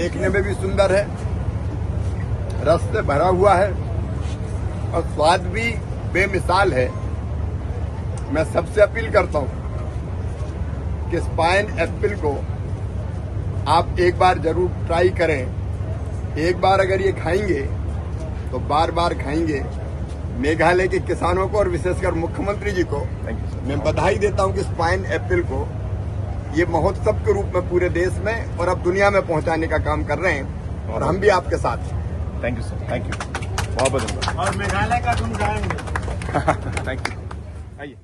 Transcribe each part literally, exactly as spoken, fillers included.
देखने में भी सुंदर है, रस से भरा हुआ है और स्वाद भी बेमिसाल है। मैं सबसे अपील करता हूँ कि इस पाइन एप्पल को आप एक बार जरूर ट्राई करें। एक बार अगर ये खाएंगे तो बार बार खाएंगे। मेघालय के किसानों को और विशेषकर मुख्यमंत्री जी को मैं बधाई देता हूं कि इस पाइन एप्पल को ये महोत्सव के रूप में पूरे देश में और अब दुनिया में पहुंचाने का काम कर रहे हैं और हम भी आपके साथ हैं। Thank you sir, thank you. बहुत बहुत धन्यवाद. और मेघालय का गुण गाएंगे. Thank you. आइए.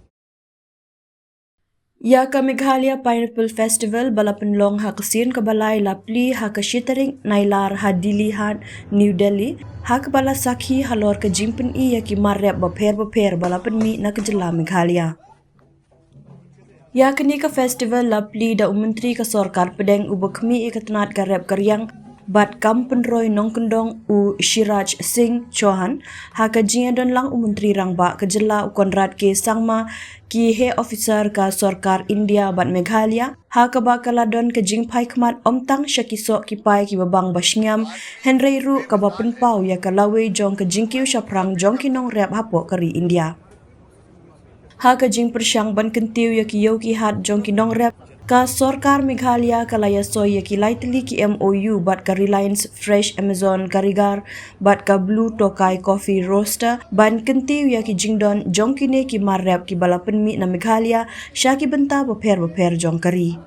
Ïa ka Meghalaya Pineapple Festival ba la pynlong ha ka sien kaba lai la plie ha ka shi tarik Nailar ha Dilli Haat, New Delhi, ha kaba la sakhi halor ka jingpyni ïa ki mar rep bapher bapher ba la pynmih na ka jylla Meghalaya. Ïa kane ka festival la plie da u Myntri ka Sorkar Pdeng uba khmih ïa ka tnat ka rep ka riang bad kam pynroi nongkyndong u Shivraj Singh Chouhan, ha ka jingïadon lang u Myntri Rangbah ka jylla u Conrad K Sangma, ki heh officer ka Sorkar India bad Meghalaya, ha kaba ka la don ka jingphai khmat ym tang sha ki soh ki pai kiba bang ba shngiam, hynrei ruh kaba pynpaw ïa ka lawei jong ka jingkiew shaphrang jong ki nongrep hapoh ka ri India. Ha ka jingpyrshang ban kyntiew ïa ki ïew ki hat jong ki nongrep, ka Sorkar Meghalaya ka la ïasoi ïa ki lai tylli ki M O U bad ka Reliance Fresh Amazon Karigar bad ka Blue Tokai Coffee Roaster ban kyntiew ïa ki jingdon jong kine ki mar rep kiba la pynmih na Meghalaya sha ki bynta bapher bapher jong ka ri.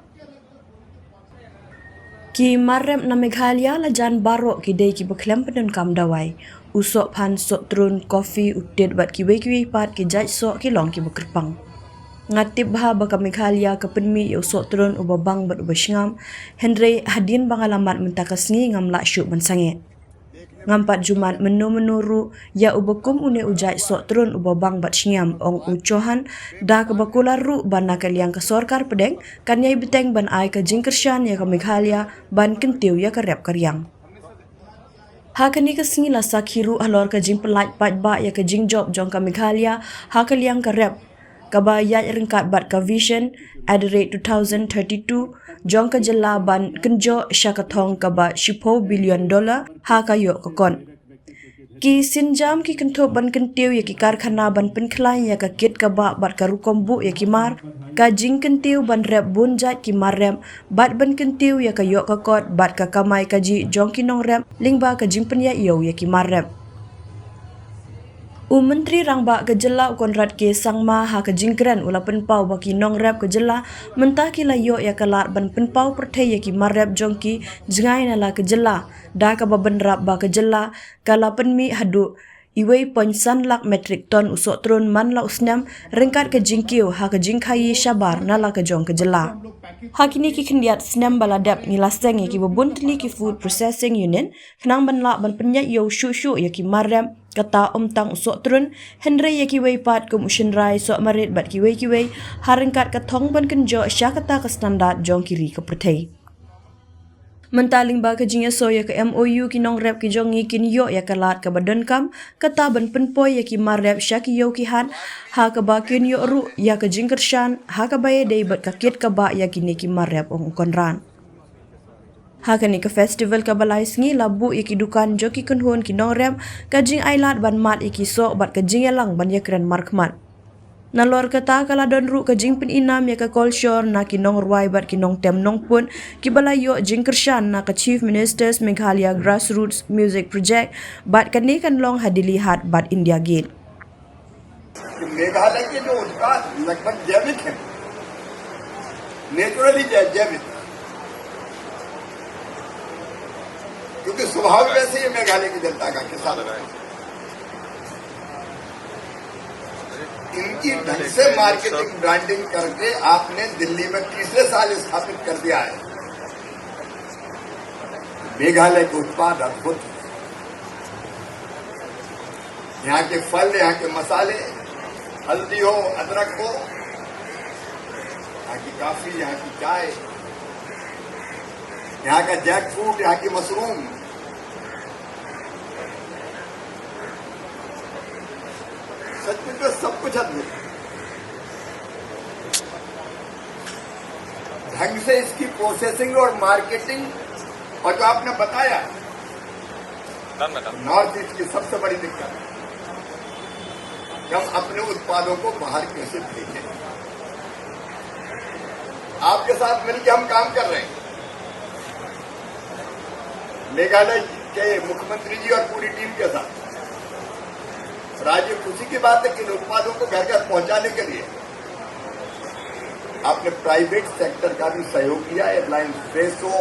Ki mar rep na Meghalaya la jan baroh ki dei kiba khlem pyndonkam dawai. U sohphan, sohtrun, kofi, u tit bad kiwei kiwei pat ki jait soh ki long kiba kyrpang. Nga tip bha ba ka Meghalaya ka pynmih ïa u sohtrun uba bang bad uba sngam, hynrei hadien ba nga la mad mynta ka sngi ngam lah shuh ban sangeh. Ngam pat ju mad mynno mynno ruh ïa uba kum une u jait sohtrun uba bang bad shngiam, ong u Chouhan, da kaba kular ruh ba na ka liang ka Sorkar Pdeng kan ïai bteng ban ai ka jingkyrshan ïa ka Meghalaya ban kyntiew ïa ka rep ka riang. Ha kane ka sngi la sakhi ruh halor ka jingpyllait paidbah ïa ka jingjop jong ka Meghalaya ha ka liang ka rep, kaba ïaid ryngkat bad ka Vision at the rate two thousand thirty-two jong ka jylla ban kynjoh sha ka thong kaba shiphew billion dollar ha ka ïoh ka kot. Ki sienjam ki kynthup ban kyntiew ïa ki karkhana ban pynkhlaiñ ïa ka kit ka bah bad ka rukom buh ïa ki mar, ka jingkyntiew ban rep bun jait ki mar rep bad ban kyntiew ïa ka ïoh ka kot bad ka kamai kajih jong ki nongrep lyngba ka jingpynïaid ïew ïa ki mar rep. U Myntri Rangbah ka jylla u Conrad K Sangma ha ka jingkren u la pynpaw ba ki nongrep ka jylla mynta ki la ïoh ïa ka lad ban pynpaw pyrthei ïa ki mar rep jong ki jngai na la ka jylla, da kaba bynrap ba ka jylla ka la pynmih haduh iwei point san lak metric ton u sohtrun man la u snem ryngkat ka jingkiew ha ka jingkhaïi shabar na la ka jong ka jylla. Ha kine ki khyndiat snem ba la dep ngi la seng ïa kiba bun tylli ki food processing unit khnang ban lah ban pynïaid ïew shuh shuh ïa ki mar rep, kata ym tang u sohtrun, hynrei ïa kiwei pat kum u shynrai, sohmarit bad kiwei kiwei, ha ryngkat ka thong ban kynjoh sha kata ka standard jong ki ri ka pyrthei. Mynta lyngba ka jingïasoh ïa ka M O U ki nongrep ki jong ngi kin ïoh ïa ka lad kaba donkam, kata ban pynpoi ïa ki mar rep sha ki ïew ki hat, ha kaba kin ïoh ruh ïa ka jingkyrshan ha kaba ïadei bad ka kit ka bah ïa kine ki mar rep, ong u Conrad. Ha kane ka festival kaba lai sngi la buh ïa ki dukan jong ki kynhun ki nongrep, ka jingailad ban mad ïa ki soh bad ka jingïalang ban ïakren markhmat. Nalor kata ka la don ruh ka jingpyninam ïa ka kolshor na ki nongrwai bad ki nongtem nongput kiba la ïoh jingkyrshan na ka Chief Minister's Meghalaya Grassroots Music Project bad kane kan long ha Dilli Haat bad India Gate. कि मेघालय के जो उत्पाद लगभग जैविक हैं, नेचुरली जैविक, क्योंकि स्वभाव वैसे ही मेघालय की जनता का किसान है। इनकी ढंग से मार्केटिंग ब्रांडिंग करके आपने दिल्ली में तीसरे साल स्थापित कर दिया है। मेघालय के उत्पाद अद्भुत हैं। यहाँ के फल, यहाँ के मसाले, हल्दी हो, अदरक हो, यहाँ की कॉफी, यहाँ की चाय, यहाँ का जैकफ्रूट, यहाँ की मशरूम, सचमुच में सब कुछ अद्भुत है। ढंग से इसकी प्रोसेसिंग और मार्केटिंग और जो आपने बताया, नॉर्थ ईस्ट की सबसे बड़ी दिक्कत है कि हम अपने उत्पादों को बाहर कैसे भेजें। आपके साथ मिलकर हम काम कर रहे हैं, मेघालय के मुख्यमंत्री जी और पूरी टीम के साथ। और आज ये खुशी की बात है कि इन उत्पादों को घर घर पहुंचाने के लिए आपने प्राइवेट सेक्टर का भी सहयोग लिया। एयरलाइन फ्रेश हो,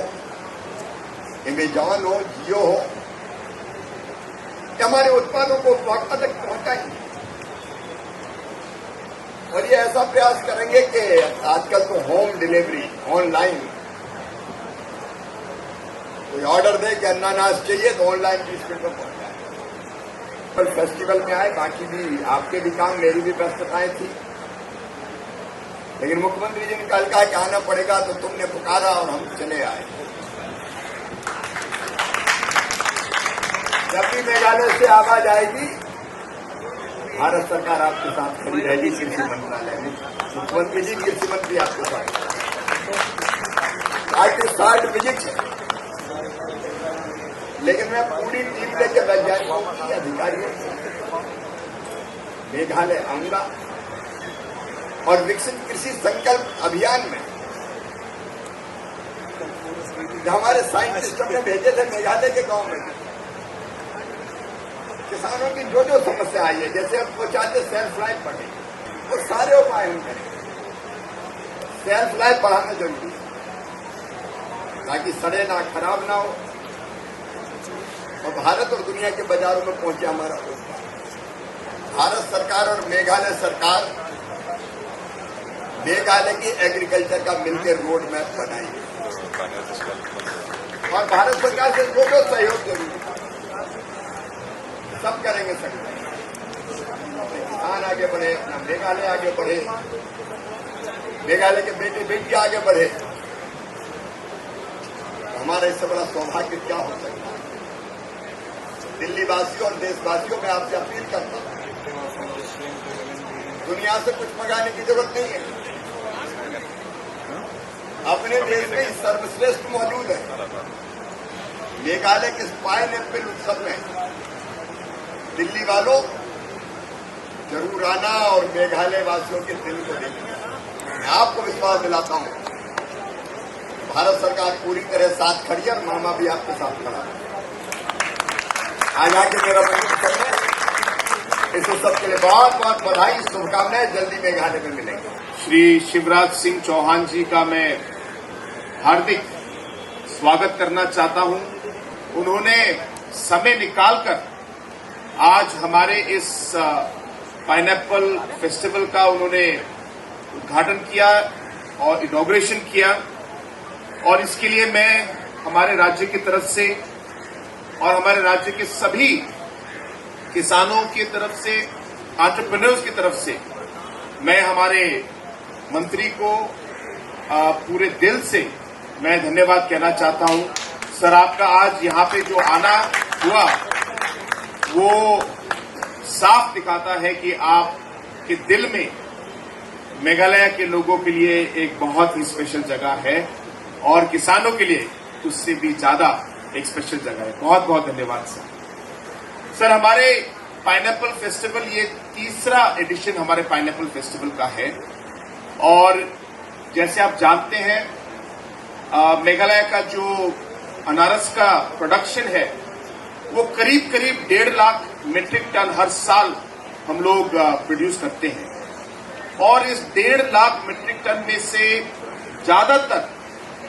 एमेजॉन हो, जियो हो, कि हमारे उत्पादों को उपभोक्ता तक पहुंचाएं। और ये ऐसा प्रयास करेंगे कि आजकल तो होम डिलीवरी, ऑनलाइन, कोई ऑर्डर दे कि अनानास चाहिए तो ऑनलाइन बीस मिनट में पहुंच जाए। पर फेस्टिवल में आए, बाकी भी आपके भी काम, मेरी भी व्यस्तताएं थी, लेकिन मुख्यमंत्री जी ने कल कहा कि आना पड़ेगा, तो तुमने पुकारा और हम चले आए। जब भी मेघालय से आवाज आएगी, भारत सरकार आपके साथ खड़ी रहेगी, कृषि मंत्रालय में, मुख्यमंत्री जी, कृषि मंत्री आपके साथ। आज के साठ विजिट है, लेकिन मैं पूरी टीम लेके वैज्ञानिकों की, अधिकारियों की मेघालय आऊंगा और विकसित कृषि संकल्प अभियान में जो हमारे साइंटिस्ट हमने भेजे थे मेघालय के गांव में, किसानों की जो जो समस्या आई है, जैसे अब वो चाहते सेल्फ लाइफ बढ़े, वो सारे उपाय हम करेंगे। सेल्फ लाइफ बढ़ाना जरूरी है, ताकि सड़े ना, खराब ना हो और भारत और दुनिया के बाजारों में पहुंचे हमारा उत्पाद। भारत सरकार और मेघालय सरकार मेघालय की एग्रीकल्चर का मिलकर रोड मैप बनाएंगे और भारत सरकार से जो जो सहयोग जरूरी है, सब करेंगे, सब। अपने किसान आगे बढ़े, अपना मेघालय आगे बढ़े, मेघालय के बेटे बेटी आगे बढ़े। हमारा इससे बड़ा सौभाग्य क्या हो सकता है? दिल्ली वासियों और देशवासियों, मैं आपसे अपील करता हूँ, दुनिया से कुछ मंगाने की जरूरत नहीं है। अपने देश में ही सर्वश्रेष्ठ मौजूद है। मेघालय के पाइन एप्पल उत्सव में दिल्ली वालों जरूर आना और मेघालय वासियों के दिल को देखना। मैं आपको विश्वास दिलाता हूँ, भारत सरकार पूरी तरह साथ खड़ी है और मामा भी आपके साथ खड़ा है। आज आके मेरा मंत्री करना है। इस उत्सव के लिए बहुत बहुत बधाई, शुभकामनाएं। जल्दी मेघालय में मिलेंगे। श्री शिवराज सिंह चौहान जी का मैं हार्दिक स्वागत करना चाहता हूं। उन्होंने समय निकालकर आज हमारे इस पाइनएप्पल फेस्टिवल का उन्होंने उद्घाटन किया और इनॉग्रेशन किया, और इसके लिए मैं हमारे राज्य की तरफ से और हमारे राज्य के सभी किसानों की तरफ से, एंटरप्रेन्योर्स की तरफ से मैं हमारे मंत्री को, अ, पूरे दिल से मैं धन्यवाद कहना चाहता हूं। सर, आपका आज यहां पे जो आना हुआ, वो साफ दिखाता है कि आपके दिल में मेघालय के लोगों के लिए एक बहुत ही स्पेशल जगह है और किसानों के लिए उससे भी ज्यादा एक स्पेशल जगह है। बहुत बहुत धन्यवाद सर। सर, हमारे पाइनएप्पल फेस्टिवल, ये तीसरा एडिशन हमारे पाइनएप्पल फेस्टिवल का है, और जैसे आप जानते हैं, अ, मेघालय का जो अनारस का प्रोडक्शन है, वो करीब करीब डेढ़ लाख मीट्रिक टन हर साल हम लोग प्रोड्यूस करते हैं, और इस डेढ़ लाख मीट्रिक टन में से ज्यादातर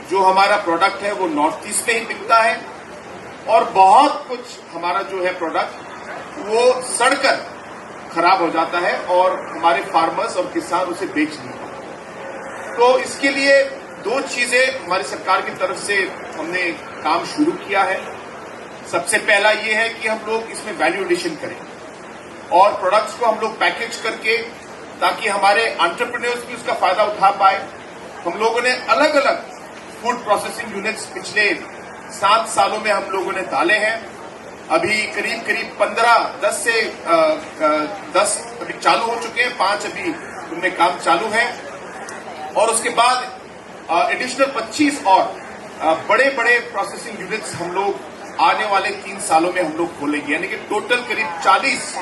जो हमारा प्रोडक्ट है, वो नॉर्थ ईस्ट में ही बिकता है, और बहुत कुछ हमारा जो है प्रोडक्ट, वो सड़कर खराब हो जाता है और हमारे फार्मर्स और किसान उसे बेच नहीं पाते। तो इसके लिए दो चीजें हमारी सरकार की तरफ से हमने काम शुरू किया है। सबसे पहला ये है कि हम लोग इसमें वैल्यू एडिशन करें और प्रोडक्ट्स को हम लोग पैकेज करके, ताकि हमारे एंटरप्रेन्योर्स भी उसका फायदा उठा पाए। हम लोगों ने अलग अलग फूड प्रोसेसिंग यूनिट्स पिछले सात सालों में हम लोगों ने डाले हैं। अभी करीब करीब पन्द्रह, दस से, अ, अ, दस अभी चालू हो चुके हैं, पांच अभी उनमें काम चालू है, और उसके बाद एडिशनल पच्चीस और बड़े बड़े प्रोसेसिंग यूनिट्स हम लोग आने वाले तीन सालों में हम लोग खोलेंगे, यानी कि टोटल करीब चालीस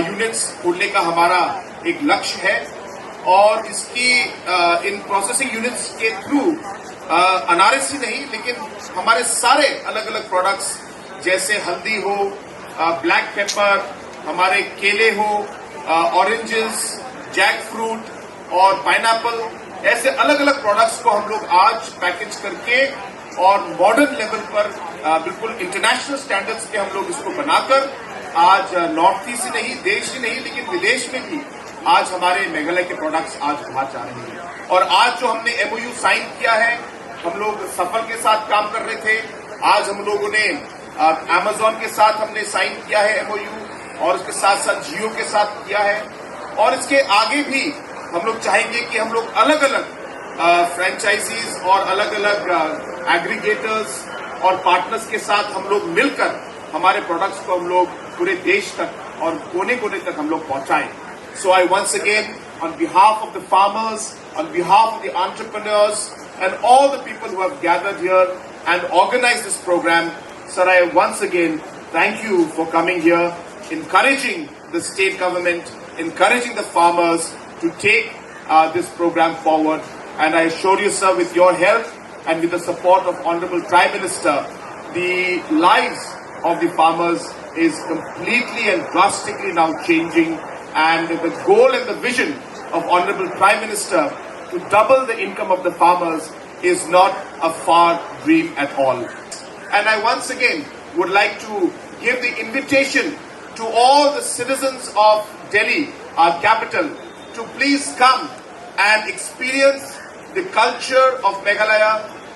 यूनिट्स खोलने का हमारा एक लक्ष्य है। और इसकी अ, इन प्रोसेसिंग यूनिट्स के थ्रू अनारस ही नहीं, लेकिन हमारे सारे अलग अलग प्रोडक्ट्स, जैसे हल्दी हो, ब्लैक पेपर, हमारे केले हो, ऑरेंजेस, जैक फ्रूट और पाइनएप्पल, ऐसे अलग अलग प्रोडक्ट्स को हम लोग आज पैकेज करके और मॉडर्न लेवल पर अ, बिल्कुल इंटरनेशनल स्टैंडर्ड्स पे हम लोग इसको बनाकर आज नॉर्थ ईस्ट ही नहीं, देश ही नहीं, लेकिन विदेश में भी आज हमारे मेघालय के प्रोडक्ट्स आज बाहर जा रहे हैं। और आज जो हमने एमओयू साइन किया है, हम लोग सफल के साथ काम कर रहे थे, आज हम लोगों ने अमेजोन के साथ हमने साइन किया है एमओयू, और उसके साथ साथ जियो के साथ किया है। और इसके आगे भी हम लोग चाहेंगे कि हम लोग अलग अलग फ्रेंचाइजीज और अलग अलग एग्रीगेटर्स और पार्टनर्स के साथ हम लोग मिलकर हमारे प्रोडक्ट्स को हम लोग पूरे देश तक और कोने कोने तक हम लोग पहुंचाएं। So I once again, on behalf of the farmers, on behalf of the entrepreneurs and all the people who have gathered here and organized this program, sir, I once again thank you for coming here, encouraging the state government, encouraging the farmers to take uh, this program forward. And I assure you, sir, with your help and with the support of Honorable Prime Minister, the lives of the farmers is completely and drastically now changing. And the goal and the vision of Honorable Prime Minister to double the income of the farmers is not a far dream at all. And I once again would like to give the invitation to all the citizens of Delhi, our capital, to please come and experience the culture of Meghalaya,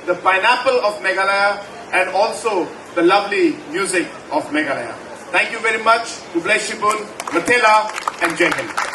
the pineapple of Meghalaya, and also the lovely music of Meghalaya. Thank you very much. Khublei shibun, Mathela, and Jai Hind.